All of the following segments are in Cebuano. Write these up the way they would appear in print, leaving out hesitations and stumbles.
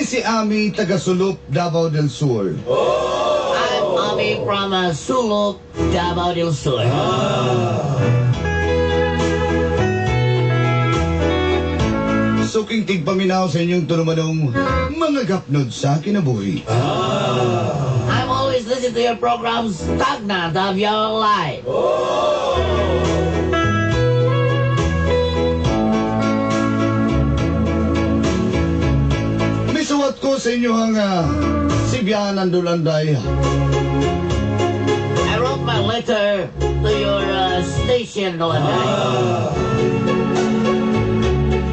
si Ami taga Sulop, Davao del Sur. I'm Ami from Sulop, Davao del Sur. Suking tigpaminaw sa inyong tulumanong mga gapnod sa kinabuhi. I'm always listening to your programs, Stagnant of Your Life. Misuwat ko sa inyong Sibianan Dulanday. I wrote my letter to your station, Dulanday.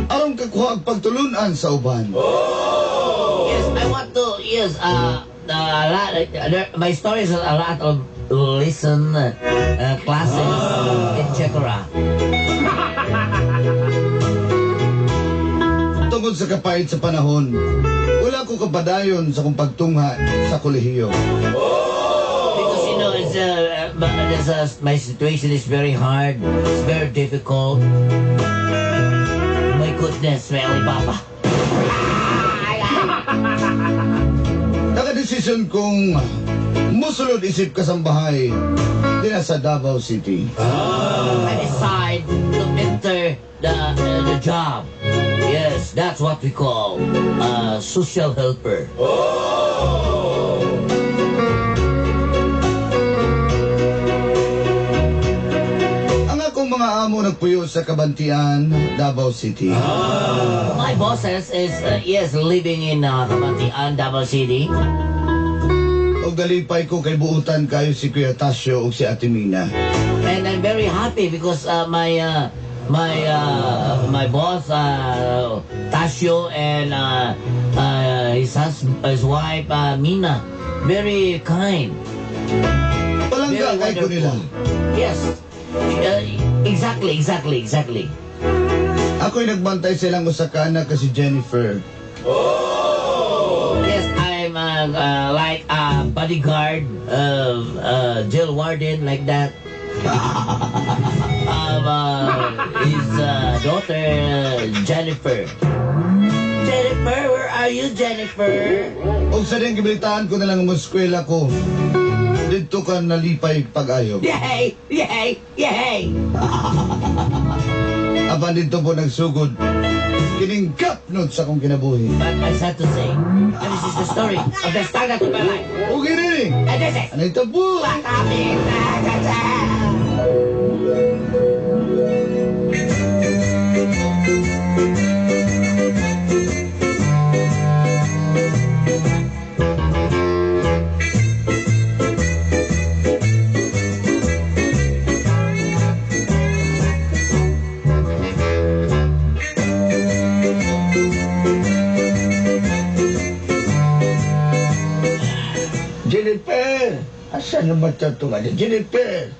Aron kakuha ang pagtulunan sa uban. Yes, I want to, yes, a lot, my story is a lot of listen, classes, etc. Tungod sa kapait sa panahon, wala ko kapadayon sa kong pagtungha sa kolehiyo. Because, it's, my situation is very hard. It's very difficult. My goodness, may Alibaba. Nakadesisyon kong musulod isip kasambahay dina sa Davao City. I decide to enter the job. Yes, that's what we call a social helper. Ang akong mga amo nagpuyo sa Cabantian, Davao City. My bosses is yes, living in Cabantian, Davao City. Og dalipay ko kay buutan kayo si Kuya Tasyo ug si Ate Mina. And I'm very happy because my boss, Tasyo, and his husband, his wife, Mina, very kind. Palangga Very kay ko nila. Yes. Exactly. Ako'y nagbantay silang usa ka anak si Jennifer. Yes, I'm like a bodyguard, jail warden, like that. His daughter, Jennifer. Jennifer, where are you, Jennifer? Og sa diyang gibilitaan ko na lang ang eskwela ko. Didto ka nalipay pag-ayo. Yay! Yay! Yay! Apan didto po nagsugod. Kining gapnod sa akong kinabuhi. But I sad to say, and this is the story of the stagnant of my life. O gini! And this is Ano ito po? what happened. Jennifer! Asa naman ito itong ano? Jennifer!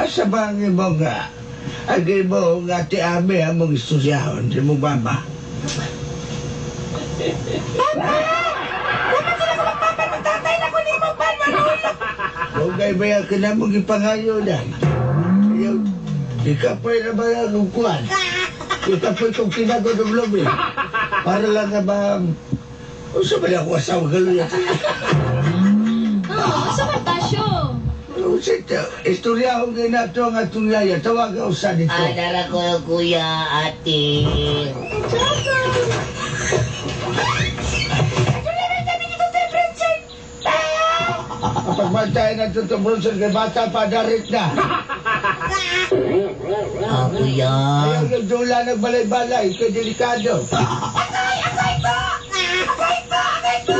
Asa ba ang imong ang imong ate Ame among istudyahon sa imong mama? Papa! Dapat sila sa magpapa, magtatay na ko ni imong pan, Manolo! Kung kay ba ka na mong ipangayo na? Ikapoy na ba ang kuwan? Ikapoy kong tinagod ng lobby. Para lang na ba... Usa ba na ako asawa galuya? Oh, asa man Tasyo? Usa ito, istorya akong ginato ang atong yaya. Tawag ako sa dito. Ah, dara ko kuya, ate. Kapag bantay na ito, Bronson, kay bata pa, darit na. Ah, kuya. Ayaw nagdula nagbalay-balay, kay delikado. Agay! Agay ko! Agay ko! Agay ko!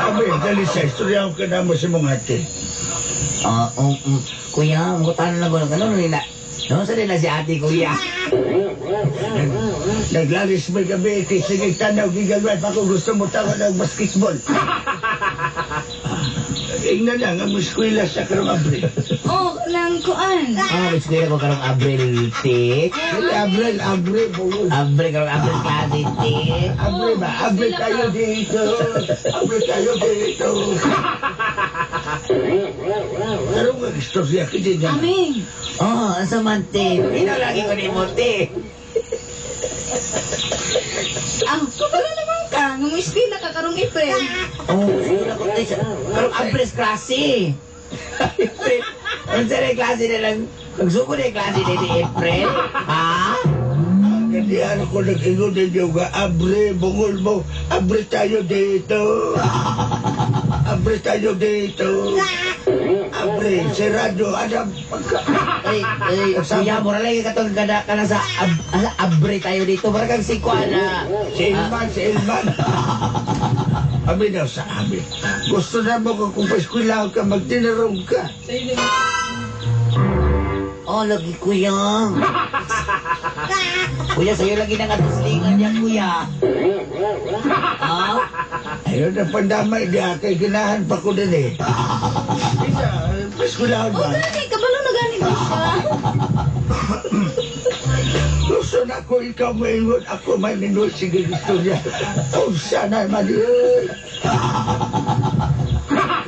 Abi, dali sa istorya ko ka na mo sa mga ate. Ah, kuya, mukutan lang ko. Ano nila? No, sa nila si ate, kuya. Naglalis may gabi, kay sige tanaw, gigalway pa kung gusto mo tawa ng basketball. Ingnan na nga mo eskwela sa karong Abril. Oh, nang kuan. Ah, may eskwela ko karong Abril, te. Dili, Abril, Abril, bungol. Abril karong Abril klase, te. Abril ba? Abril tayo dito. Abril tayo dito. Karong nga istorya kita niya. Ami. Oh, asa man, te? Ino lagi ko ni mo, te. Ah, kabalo naman ka. Nga mo eskwela ka karong April. Oh, eskwela ko, te. Karong Abril klase. April. Unsa na yung klase na lang? Magsuko na yung klase ni April? Ha? Ganyan ako nag-ingon ninyo nga, abre, bungol mo, abre tayo dito. Abre tayo dito. Abre, serado, anam, pagka. Ay, ay, kuya, mura lagi katong kada kana sa sa abre tayo dito. Mura kang si Kuan na. Si Ilman, si Ilman. Abi daw sa abi. Gusto na mo ka kung paeskwela ka, magtinarong ka. Oh, lagi kuya. Kuya, sa'yo lagi nang atuslingan niya, kuya. Ha? Ayun ang pandamay niya, kay ginahan pa ko din eh. Isa, paeskwela Oh, ba? gani. Kabalo na gani mo siya. Gusto na ko ikaw maingon, ako maninod, sige gusto niya. Kung sana man yun.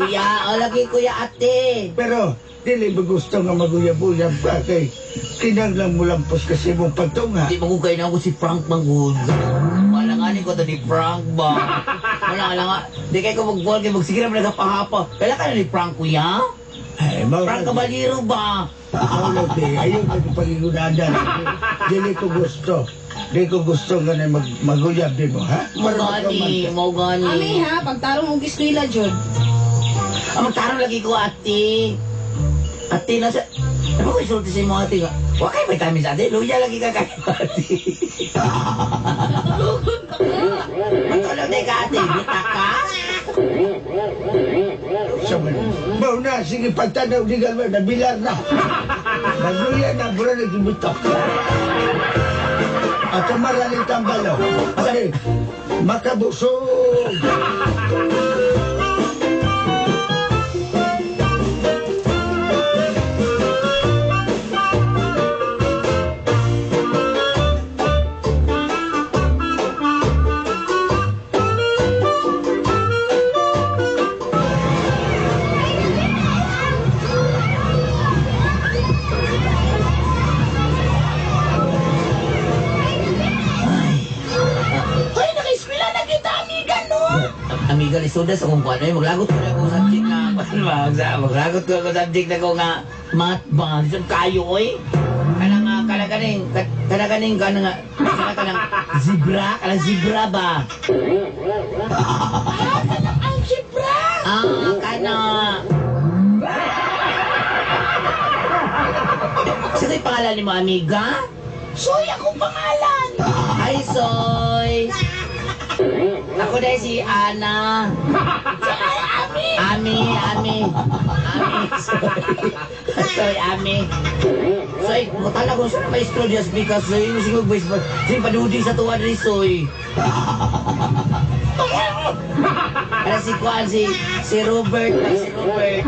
Kuya, oh, lagi kuya ate. Pero, dili ba gusto nga maguyab-uyab ka kay kinanglang mo lampos kasi mong pagtunga. Di mo kay na ako si Frank Mangun. Wala nga ni ko to ni Frank ba? Wala nga lang nga. Di kay ko mag-call kay magsigir naman nagpahapa. Kailan ka na ni Frank kuya? Ay, mao Frank Caballero ba? Mao lagi, ayun ang pagigunadan. Dili ko gusto. Dili ko gusto nga na maguyab din mo, ha? Mo gani, mo gani. Ami ha, pagtarong og eskwela jud. Ah, magtarong lagi ko ate. Ate, nasa... Ano ko isulti sa imo ate nga? Wa kay vitamins ate. Luya lagi ka kay ate. Lugod pa ka. Matulog na ka ate. Buta ka? Sa man. Mao na, sige pagtanaw di ka nabilar na. Magluya na, bura na gibutok. At marali tambalo. Okay, makabusog. Hoy, naka-eskwela na kita, amiga, no? Amiga, lisuda sa kung kuwan. Ay, maglagot ko na akong subject na... Maglagot ko akong subject na ko nga... Math ba? Lisod kayo, oy. Kana nga, kana kaning... Kana kaning, kana nga... Kana kanang zebra? Kana zebra ba? Ah, kanang algebra. Ah, kana... Sino yung pangalan ni mo, amiga? Soy akong pangalan. Hi, Soy! Ako dahil si Ana. Ami. Ami, Ami. Ami, Soy. Soy, Ami. Soy, mutala ko sa maestro just because Soy, yung siguro boys, Soy, padudi sa tuwa diri, Soy. Para si Kwan, si Robert, ay, si Robert.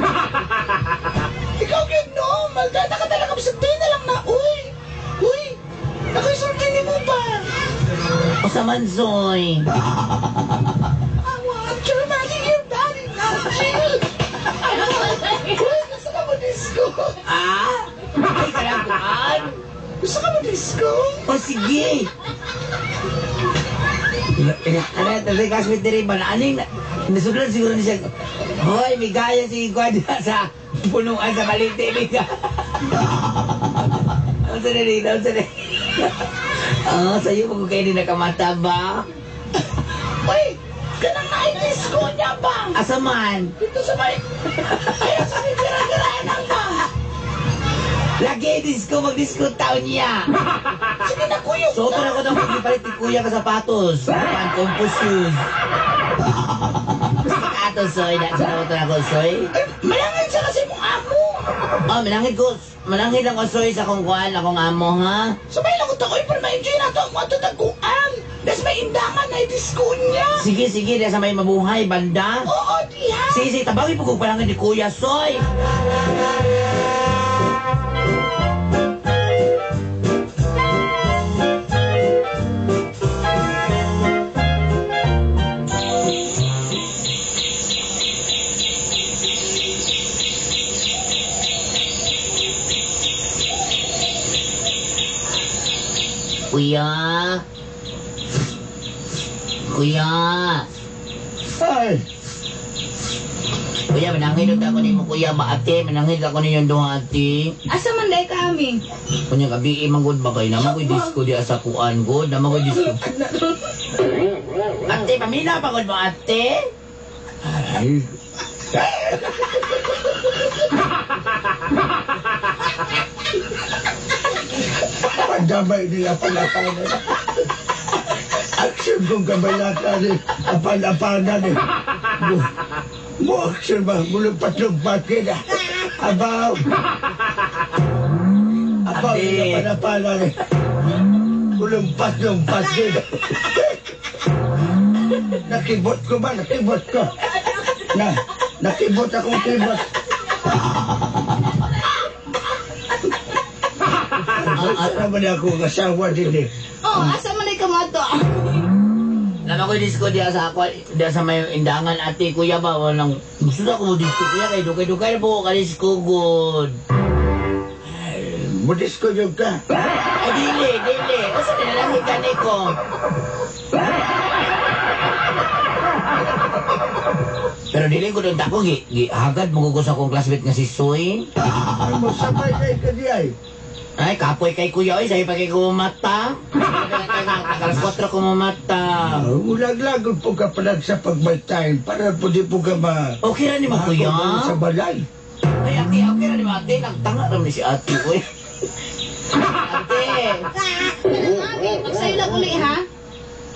Ikaw gyud no, maldata ka talaga bisag di na lang na. Uy. Uy. Nakaisulti ni mo ba? O sa man, Soy. I want your money, your body now, chill. Uy, gusto ka mo disco? Ah? Ay, kanang kuan? Gusto ka mo disco? O sige. Ano, tapos classmate diri ba na aning nasudlan siguro ni siya. Hoy, may gaya si Kwan sa punuan sa balite ni ka. Ang sa diri, ang sa diri. Ah, sa'yo mo kayo ni nakamata ba? Uy, kanang naay disco niya ba? Asa man? Dito sa may... Ay, sa may gira-giraan ang ba? Lagi disco, mag-disco taon niya. Sige na, kuya. So, ito na ko nang palit ni kuya ka sapatos. Pan, compost shoes. Basta ka ato, Soy. Nasa na ko ako, Soy. Ay, malangin siya kasi mong amo. Oh, manangit ko. Manangit lang ko, Soy, sa kong kuan, akong amo, ha? Sabay lang ko takoy para ma-enjoy na to ang mga tataguan. Das may indangan na disco niya. Sige, sige, diya sa may mabuhay, banda. Oo, diha. Sige, sige, tabawin po kong palangin ni Kuya Soy. Kuya. Kuya. Ay, Kuya, manangin ako nimo kuya, maate, manangin ako ninyo duha ate. Asa man day ka ami? Kunya gabi man gud ba kay naman koy disco di sa kuan gud, naman koy disco. Ate, pamina pa gud mo ate. Ay. Pandamay nila palapanan. Action kong kabalata ni apal-apanan ni. Mo action ba? Mulumpat-lumpat kita. Abaw. Abaw nila palapanan ni. Mulumpat-lumpat kita. Nakibot ko ba? Nakibot ko. Na, nakibot akong kibot. Asa naman ako kasawa din eh. Oh, asa man day ka mo ato? Naman koy disco diya sa ako, diya sa may indangan ate kuya ba walang gusto na ko mo disco kuya kay dugay-dugay na po ka disco gud. Mudisko yung ka. Ay dili, dili. Usa na lang kani ko. Pero dili ko doon ako gi, gi hagad mo ko sa akong classmate nga si Soy. Ay mo sabay kay ka di ay. Ay, kapoy kay kuya, oy, sayo pa kay kumata. Alas 4 ko mumata. Ulaglagon po ka pala sa pagbaltahin para po di po ka ma... Okay ra ni mo, kuya. Sa balay. Ay, ate, okay ra ni mo, ate. Nagtanga ra ni si ate, oy. Ate. Kanang ami, magsayo lang uli ha.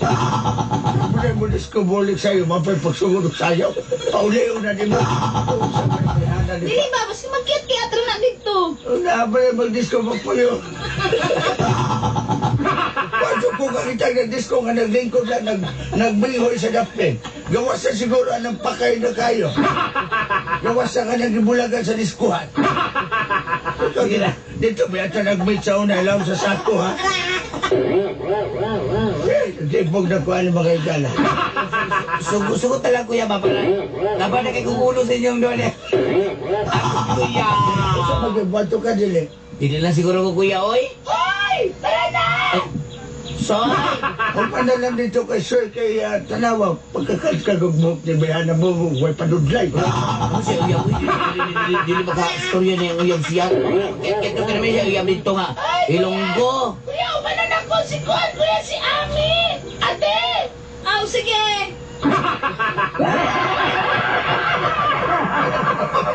Muna mo disko bulik sa'yo, mapay pagsugod sa'yo. Pauliw na di mo. Dili ba basta magkiyat-kiyat ra na dito. Una ba na mag-disco magpuyo? Paso ko kakita ng disco nga naglingkod lang, nagbihoy sa dapin. Gawas na siguro anong pakay na kayo. Gawas na ka nagibulagan sa diskuhan. Sige na. Dito ba yata nag-meet sa una, alam sa sako ha? Eh, Tibog na kuha ng mga igala. Sugot talaga, kuya, ba? Para, laban na kay kukulo sa inyong doon, eh. Ako, kuya. Sa mag-bato ka dili. Dili lang siguro ko, kuya, oy. Oy! Tara na! Soy. Kung pa na lang dito kay Sir, kay Tanawa, pagkakagkagugmok ni Bayana mo, way panudlay. Ano siya, uyab, uy, dili maka-storya na yung uyab siya. Kaya ka naman siya, uyab dito nga. Ilonggo. Kuya, umanan ako si Kuan, kuya, si Ami! Ate! Aw, sige.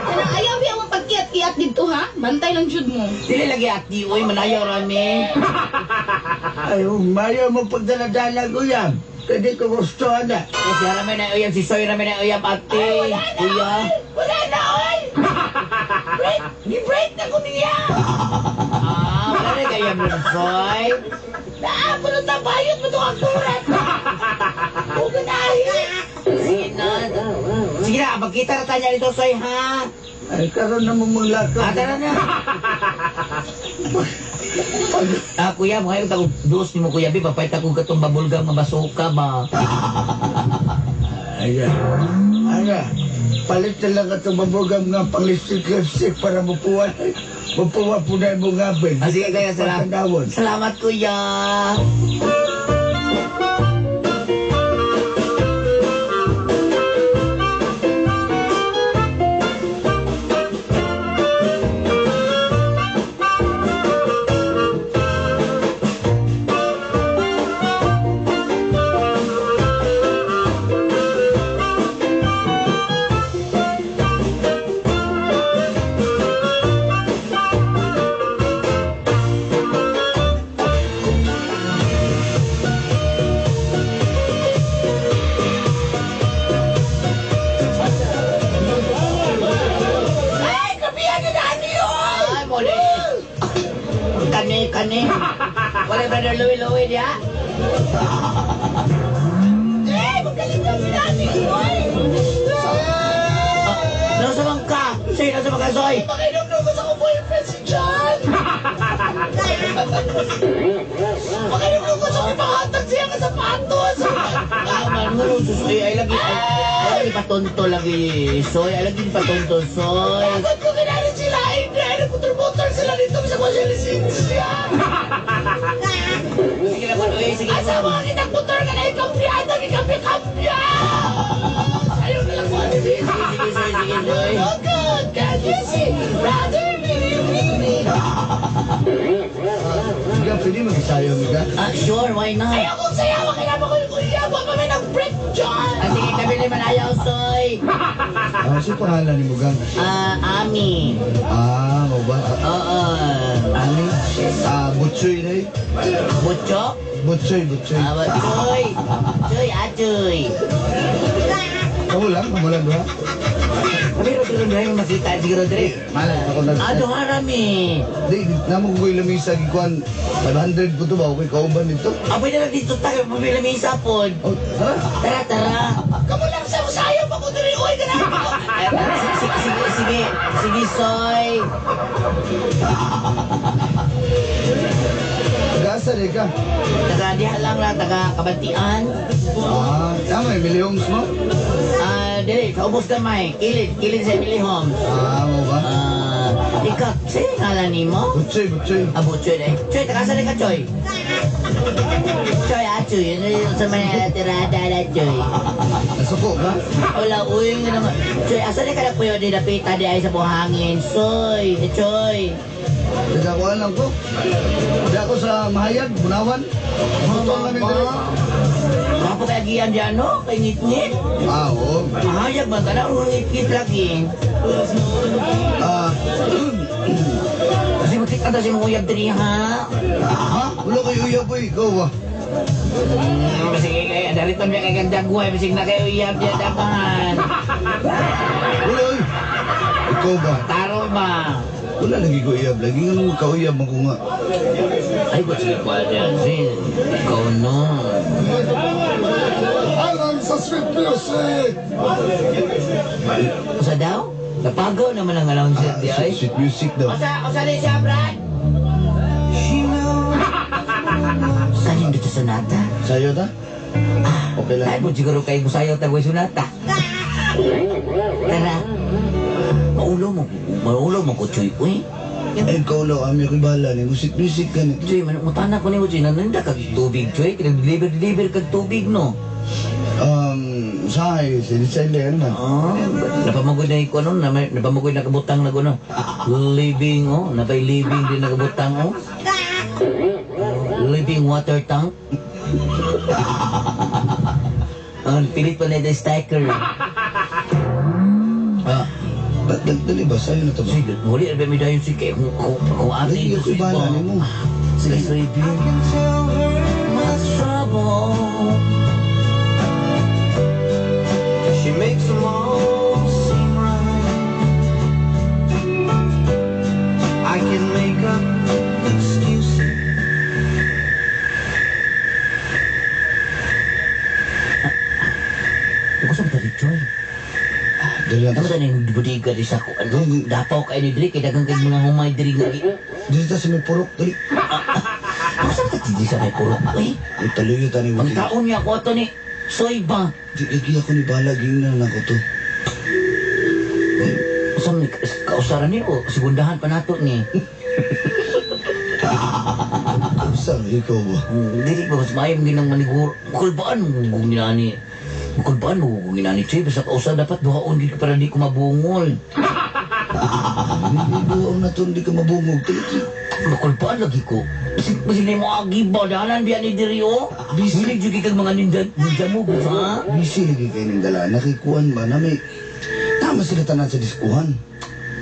Kanang ayaw biya mo pagkiyat-kiyat dito ha. Bantay lang jud mo. Dili lagi ati, uy, manayaw rami. Ay, umayaw mo pagdala-dala ko yan. Pwede ko gusto na. Eh, siya rami na uyab, si Soy rami na uyab, ate. Kuya. Wala na, oy! Break! Gi-break na ko niya! Ah, wala na kaya mo, Soy. Naako na tabayot mo itong akturan! Huwag na Sige na. Sige na, magkita na tayo dito, Soy, ha? Ay, karoon na mo mga Ah, tara na. Ah, kuya, mga yung tagong dos ni mo, kuya, bi, papayta ko katong babulgang mabasuka ba? Ayan. Ana, palit na lang itong mabugam nga pang lipstick-lipstick para mapuwan. Mapuwan po na yung mga abin. Ah, sige, kuya, salamat. Patandawon. Salamat, kuya. Ay, kabihan na nani, oy! Ay, muli. Kani, kani. Wala brother Louie Louie diya. Eh, magaling na si Nani, oy! Nasa bang ka? Soy, nasa bang ka, Soy? Pakinom ko sa akong boyfriend si John! Pakinom ko sa may pangatag siya ka sapatos! Ano man, nga, Soy, ay lagi, ay lagi patonto lagi, Soy, ay lagi patonto, Soy. Takot ko kinari sila, hindi! Ay, nagputor-putor sila dito sa kung siya lisensya! Sige lang, oy, sige lang. Asa mga kitang motor ka na ikampiyan, ikampi-kampya! Ayaw na lang ko, ano Sige, sige, Soy, sige, Soy. Oh God, can you see? Brother, believe me! Ikaw, pwede mag-isayo, Mika? Ah, sure, why not? Ayaw kong sayawa, kailangan ko yung kuya. Huwag pa may nag-break dyan! Ah, sige, kami naman ayaw, Soy. Ah, sino pangalan ni Mugang? Ah, Ami. Ah, mo ba? Ah, Oo. Ani? Ah, Butchoy na eh. Butcho? Butchoy, Butchoy. Ah, Choy. Choy, ah, Choy. Kamu lang, kamu lang doha. Kami ro ro dre makita siguro dre. Malay ako nag... Ah, duha rami. Di, namo ko yung lamisa gikuan 500 po to ba? Okay, kauban dito. Ah, pwede lang dito tayo pamila may isa pod. Oh, tara. Tara, tara. Kamu lang sa sayaw pa ko diri, oy, ganaan ko. Eh, sige, sige, sige, sige, Soy. Taga-asa rin ka. Taga diha lang na, taga Kabantian. Ah, tama, Emily Holmes mo? Ah, dili, sa ubos gamay. Kilid, kilid sa Emily Homes. Ah, mo ba? Ah, ikaw, sino yung ngalan nimo? Butchoy, Butchoy. Ah, Butchoy eh. Choy, taga saan ka, Choy? Choy, ah, Choy. Ano yung sa mga tirada na, Choy? Nasuko ka? Wala, uy, nga naman. Choy, asa na ka na puyo di napita di ay sa buhangin? Soy, eh, Choy. Taga-kuan lang ko. Di ako sa Mahayag, Bunawan. Butol namin dito. Kapo kaya gian diyan, no? Kay ngit-ngit. Ah, oo. Mahayag man ka na, ngit-ngit lagi. Ah, Kasi magkita ta si mong uyab diri, ha? ha? Wala kayo uyab, boy. Ikaw ba? Sige, kaya daliton biya kay gandagway, bisig na kayo uyab diyan dapangan. Wala, oy. Ikaw ba? Taro ba? Wala lagi ko uyab. Lagi nga nung kauyab mo ko nga. Ay, ba't sige pa dyan, Sin? Ikaw no. Alang sa sweet music! Usa daw? Napagaw naman ang announcer di ay. Sweet music daw. Usa, usa din siya, Brad! Kanin dito sonata? Sayo ta? Okay lang. Ay, mo siguro kayo musayaw tagway sonata. Tara. Maulo mo ko, Choy. Uy, Eh, ikaw lang, ami ako'y bahala. Ni sweet music ka nito. Choy, manutana ko ni mo, Choy. Nananda kag tubig, Choy. Kinag-deliver, deliver kag tubig, no? Sahay, sinisende ano man. Ah, napamagod na iko ano, napamagod na kabutang na gano. Living, oh, napay living din na kabutang, oh. Living water tank. Ah, pilit pa na yung sticker. Ah, ba't dali ba? Sayo na to ba? Sige, muli, albe mi dayon si kay kung ate Lagi ito ako'y bahala ni mo. Sige, sige, my trouble. She makes them all seem right. I can make up excuses. Ikaw sa mga Choy. Dali lang. Tama tayo yung bodega di sa ko. Ano? Dapaw kayo ni Dre, kay dagang kayo mga humay diri nga. Dito ta sa may purok, dali. Ako sa mga di sa may purok. Uy, Ay, taluyo ta ni ang taon niya ako ato ni Soy ba? Di, lagi ako ni bahala, ging na ako to. Sa may kausaran ni o segundahan pa nato ni. Kausa, ikaw ba? Dili ba mas maayo ginang maniguro. Kulbaan mo kung ginani. Kulbaan mo kung ginani. Choy, basta kausa dapat duhaon gid para di ko mabungol. Hindi, duhaon na to, hindi ka mabungog. Dali, dali. Makulbaan lagi ko. Basig na mo agi ba? Dahanan biya ni diri o. Busy jud kag mga ninja ninja mo ha? Busy lagi kayo ng dala. Nakikuan ba na may... Tama sila tanan sa diskuhan.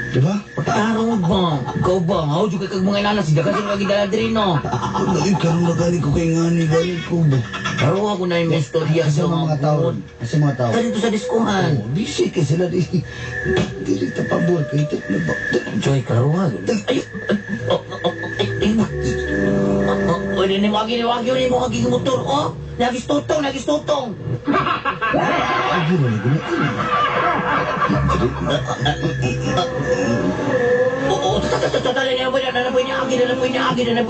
Di ba? Pagtarong ba? Ikaw ba? How jud kag mga inana sila kasi lagi dala diri no. Wala, eh, karoon na gani ko kay ngani, gani ko ba? Pero ako na yung istorya Kasi sa mga tao, kasi mga tao. Dito sa diskuhan. Oh, busy kay sila di. Dili ta pabor kay ito na ba? Joy, klaro ha. Ay, ay, oh, oh, ay, ay, oh, oh, Dili ni mo agi ni agi ni mo agi motor oh. Nagistutong, nagistutong. Ay, gano'n na gano'n. Oo, na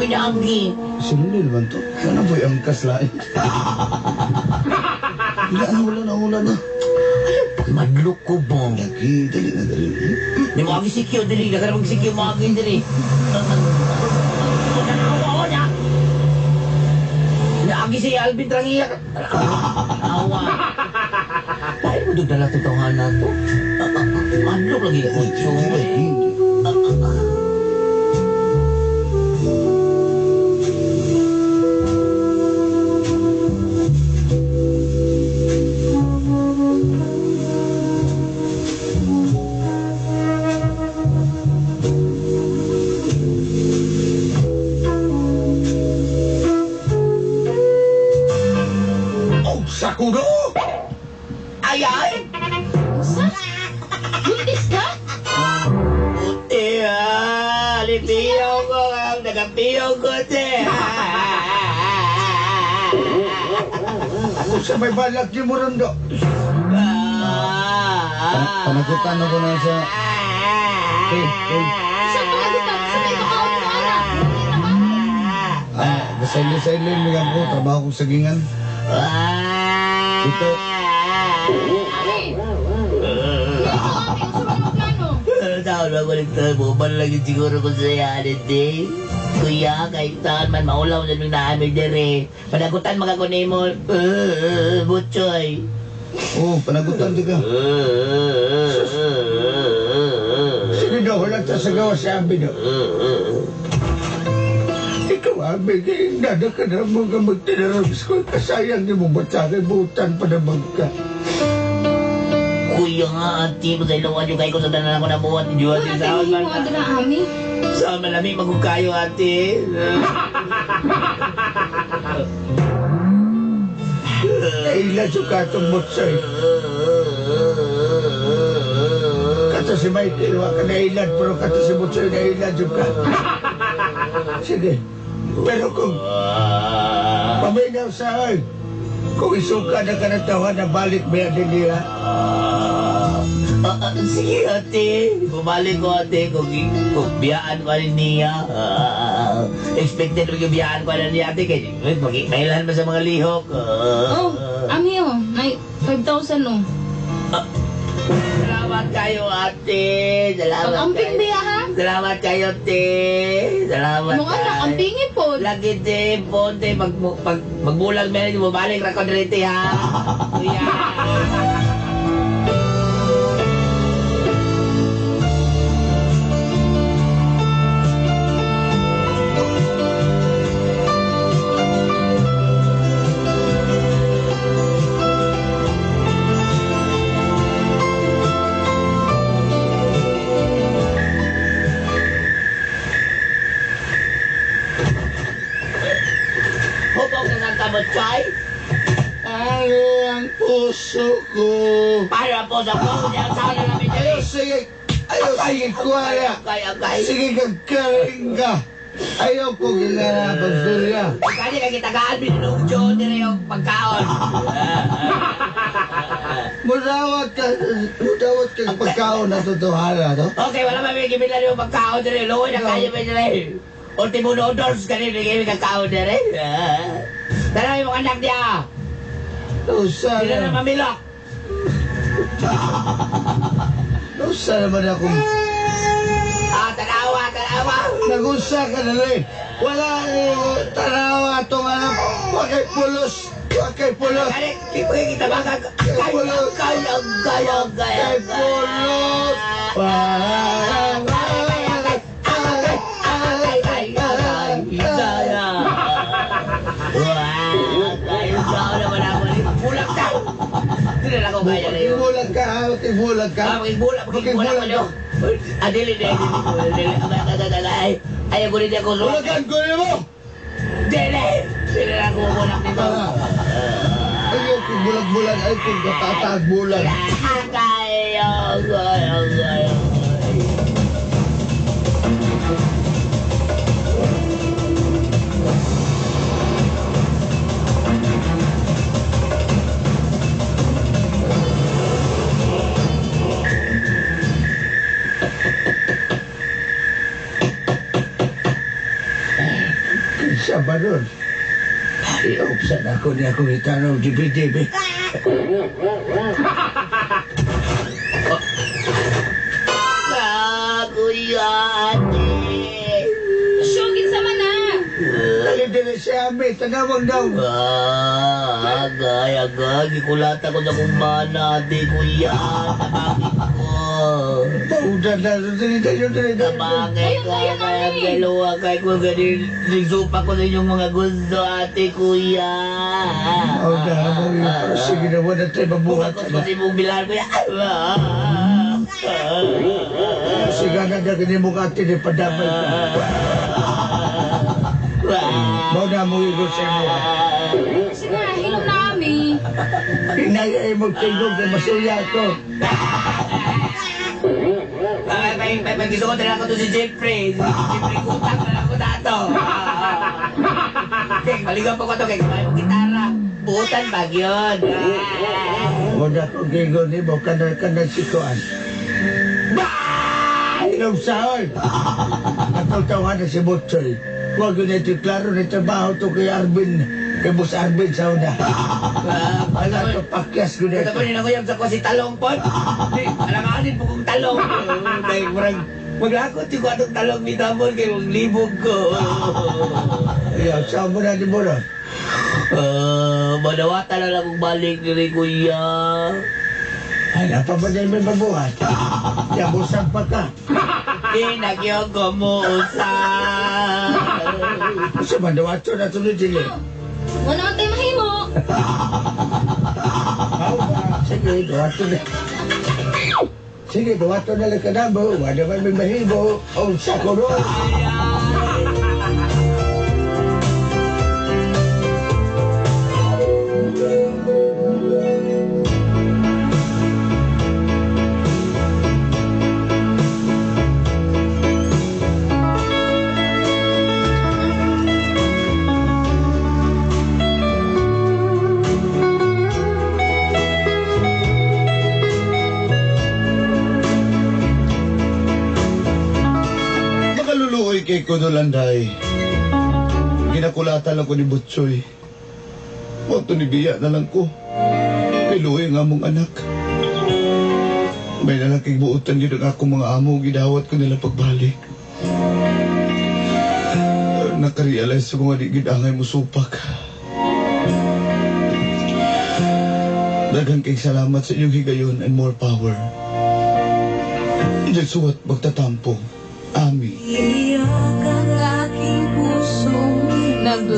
niya agi. Sinunod naman to. Ano ba yung kaslain? Wala na, wala na, wala na. Madlok ko ba? Lagi, dali na, dali na. Di mo agi sikyo dili, daghan mag sikyo mo agi dili. Naagi si Alvin Trangiyak. Awa. Tayo mo doon dala itong tawhana to. Madlok lagi ko. Oh, sakudo! Ay, ay! Usa? Buntis ka? Puti ah! Lipiyaw ko ang nagapiyaw ko te! Ako sa may balak ni Murondo. Panagutan ako na sa... Hey, hey. Isa panagutan. Sa may makaon mo, anak. Hindi na ba? Ah, gasaylin-saylin, mga ko. Trabaho ko sa gingan. Ito. Ami! Ito, Ami. Unsa man ang plano? Taon na ko nagtabo, man lang yung siguro ko sa yanin, eh. Kuya, kahit saan man, maulaw na nung naamil dere. Panagutan mga ko nimo, butchoy. Oh, panagutan di ka. Sino daw wala ta sa gawa sa abi do? Ikaw, abi, kay dada ka na mga magtinarabis ko. Kasayang ni mo batsari, butan pa naman ka. Kuya nga, ate, masailawan yung kayo ko sa tanan ako nabuhat. Diyo, Wala ate, tayo saan man. mo na, Ami. Saan man lami magugkayo, ate. Naila sa katong butsoy. Kato si Michael, wa ka nailad, pero kato si Butsoy, nailad yung ka. Sige. Pero kung paminaw sa ay, kung isuka na ka na tawa na balik ba yan din niya? Sige, ate. Bumalik ko, ate. Kung biyaan ko rin niya. Expected mo yung biyaan ko rin niya, ate. Kaya mailan ba sa mga lihok? Oh, Ami, oh. May 5,000, oh. Salamat kayo, ate. Salamat Pag-amping kayo. biya, ha? Salamat kayo, te. Salamat Mga anak, kayo. ampingin po. Lagi, te. Ponte, magbulag meron, bumalik ra ko diri, te, ha? Kuya. Hupong na ng kabutsoy. Ari ang puso ko. Para po sa po, niya ang tao na namin dali. Ayaw, sige. Ayaw, sige, kuwaya. Kaya, kaya. Sige, kagkaring ka. Ayaw ko ginana pagstorya. Kani ka kitagaan, binunugjo, dire yung pagkaon. Mudawat ka, mudawat ka pagkaon na totohana to. Okay, wala pa may gibilan yung pagkaon dire. Luoy na kaya pa dire. Ultimo noodles kanin, bigay may kakaon dire. Tara yung anak niya. Nausa Sila na na, mamilok. nausa naman akong Ah, tanawa, tanawa. Nagusa ka na rin. Wala tanawa itong anak. Wakay pulos. Wakay pulos. Kani, kita baka. Kaya, kaya, kaya, kaya. Kay pulos. Makibulag ka, ha? Makibulag ka. Makibulag, makibulag ka. Adili, dili, dili. Ayaw ko rin ako. Bulagan ko rin mo! Dili! Dili na ako bulag nito. Ayaw ko bulag-bulag. Ayaw ko katatag bulag. Ayaw ko, ayaw ko, ayaw ko. ba ron? I-upsan ako niya kung itanong DVD. Be. Ah, kuya, ate. Syugin sa man na. Dali dali siya, Ami. Tanawag daw. Ah, agay, agay. Gikulata ko na kung mana, ate, kuya. Tabangin ko. Paudan na. Dali, dali, dali, dali. Tabangin ko. Ayun, ayun, Kaya ami. dalawa kay ko ganin. Nagsupa ko sa inyong mga gusto, ate, kuya. Paudan mo yun. Pero sige na, wala tayo mabuhat. Bukakos ko sa imong bilan, kuya. Sige na, dali mo ka, ate, di padamay ka. Mao na mo igo sa imo. Sige na, hilom na kami. Inaya mo tingog na masuya ko. Ay, may, may, may gusto ko talaga ko to si Jeffrey. Si Jeffrey kutang na lang ko dato. Kay, maligaw pa ko to. Kay, kumain mo gitara. Buutan bag yun. Wala ko gingo ni mo kanal-kanal si Kuan. Ilong saoy. Atong tawahan na si Butchoy. Huwag yun ito klaro ni trabaho to kay Arvin. Kay Boss Arvin sa una. Ala to pakyas ko na Ito ito. po nila ko yung sa ko si talong po. Di, alanganin po kong talong. Dahil murag, maglakot yung atong talong ni Damon kay maglibog ko. Ayaw, saan mo na di mo ron? Ah, manawata na lang kong balik diri kuya. Ay, napabaday may mabuhat. Yabusan pa ka. Di nagyogo mo usap. Sa mandawato na ito ni Dili. Wala man tayo mahimo. Sige, dawato na. Sige, dawato na lang ka na mo. Wala man may mahimo. O, sa ko ron. Makaluluoy kay Kudulanday. Ginakulata lang ko ni Butchoy. Mo to ni Biya na lang ko. Kay luoy nga mong anak. May lalaking buutan yun ang akong mga amo. Gidawat ko nila pagbalik. Nakarealize ko nga di gid angay mo supak. Daghang kay salamat sa inyong higayon and more power. Suwat magtatampo. Ami. Iyak ang aking pusong nag